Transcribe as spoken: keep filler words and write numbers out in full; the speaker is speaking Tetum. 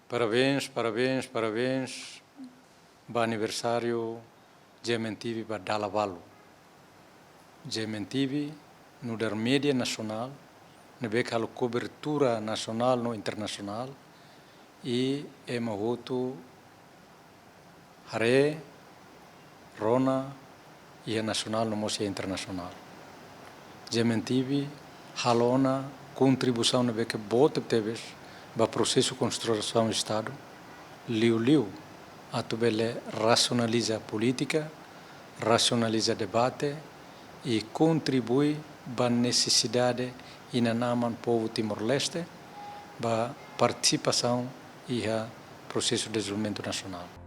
Parabéns, parabéns, parabéns ba aniversáriu GMN TV ba dala balu. GMN TV nu'udar média nasionál ne'ebé halo kobertura nasionál no internasionál, i ema hotu haree, rona, iha nasionál no mós iha internasionál. GMN TV halo ona kontribuisaun ne'ebé boot tebes ba prosesu konstrusaun Estadu, liuliu atu bele rasionaliza polítika, rasionaliza debate i kontribui ba nesesidade inan-aman povu Timor-Leste ba partisipasaun iha prosesu dezenvolvimentu nasionál.